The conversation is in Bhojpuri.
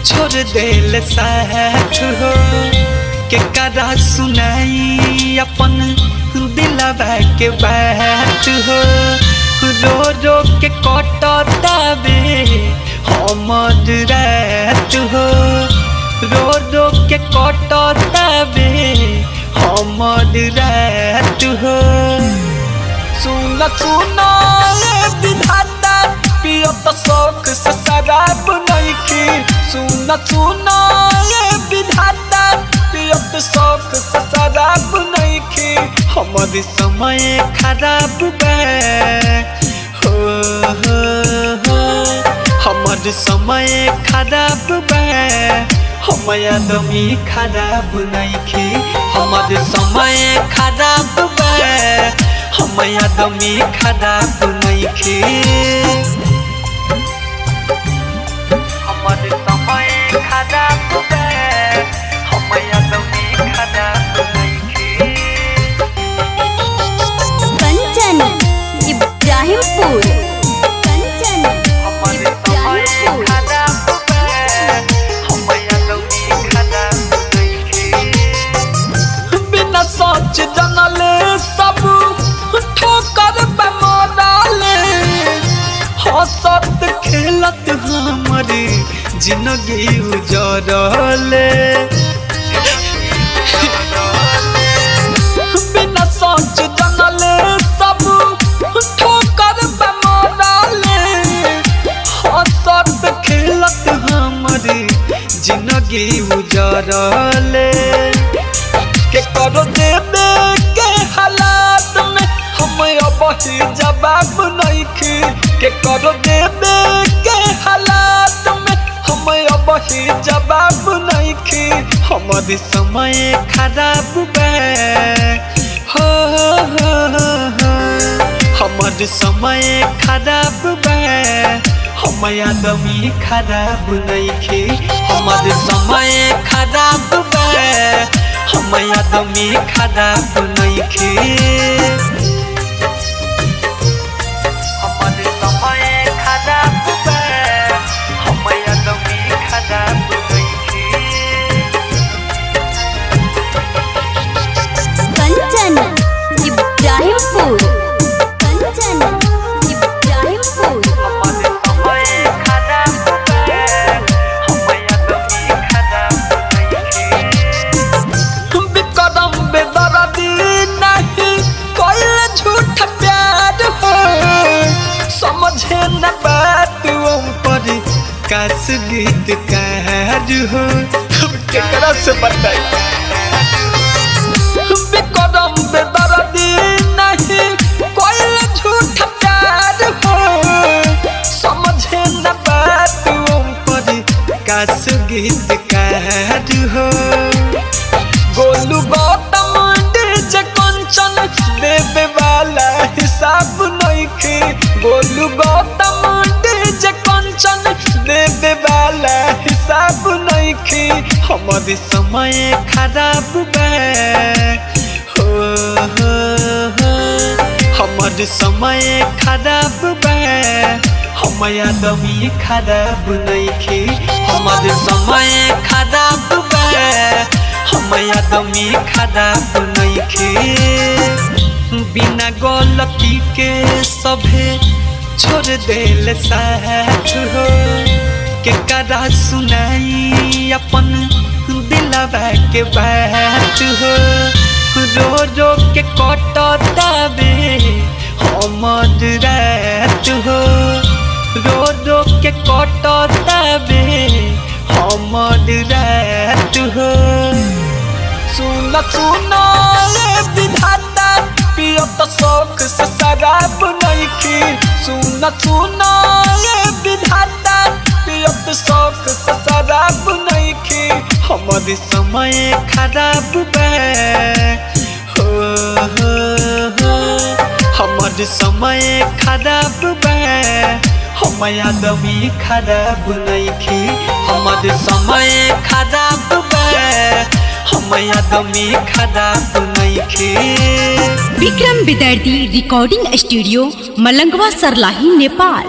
छोड़ देल साथ हो। के करा सुनाई अपन दिलवा के बात हो। रो रो के कटतावे हमर रात हो। रो रो के कटतावे हमर रात हो। सुन सुन विधाता पियो तो शौक से शराब नइखी। सुन सुन विधाता पियो तो शौक से शराब नइखी। हमर समय खराब बा हो, हो, हो। हमर समय खराब बा, हम आदमी खराब नइखी। हमर समय खराब बा, हम आदमी खराब नइखी। हमर समय खराब बा, हम आदमी खराब नइखी। कंचन इब्राहिमपुर। कंचन हमर समय इब्राहिमपुर। खराब बा, हम आदमी खराब नइखी। बिना सोच जनले सब ठोकर पे मराले। हंसत खेलत हमरे जिंदगी उजरले। बिना सोच जनले सब ठोकर पे मराले। हंसत खेलत हमरे जिंदगी उजरले। के करो देवे के हालात में हम अब ही जवाब नइखी। के करो देवे के हालात में हम अब ही जवाब नइखी। हमर समय खराब बा हो, हो, हो। हमर समय खराब बा, हम आदमी खराब नइखी। हमर समय खराब बा, हम आदमी खराब नइखी। हमर समय खराब बा, हम आदमी खराब नइखी। कंचन इब्राहिमपुर। कंचन इब्राहिमपुर। हमर समय खराब बा, हम आदमी खराब नइखी। विक्रम बेदर्दी नहीं कोई झूठ प्यार हो। समझे न बात पर काश गीतकार हो। अब केकरा से बताई। विक्रम बेदर्दी नहीं कोई झूठ प्यार हो। समझे न बात पर काश गीतकार हो। गोलू गौतम डीजे कंचन देवे वाला हिसाब नइखे। गोलू गौतम डीजे कंचन देवे वाला हिसाब नइखे। हमर समय खराब बा हो, हो, हो। हमर समय खराब बा, हम आदमी खराब नइखे। हमर समय खराब बा, हम आदमी खराब नइखे। बिना गलती के सभे छोड़ देल साथ हो। के करा सुनाई अपन दिलवा के बात हो। रो रो के कटतावे हमर रात हो। रो रो के कटतावे हमर रात हो। सुन सुन विधाता पियो तो शौक से शराब नइखी। सुन सुन विधाता पियो तो शौक से शराब नइखी। हमर समय खराब बा हो, हो, हो। हमर समय खराब बा, हम आदमी खराब नइखी। हमर समय खराब बा, हम आदमी खराब नइखे। Vikram Vidardi recording studio, Malangwa, Sarlahi, Nepal.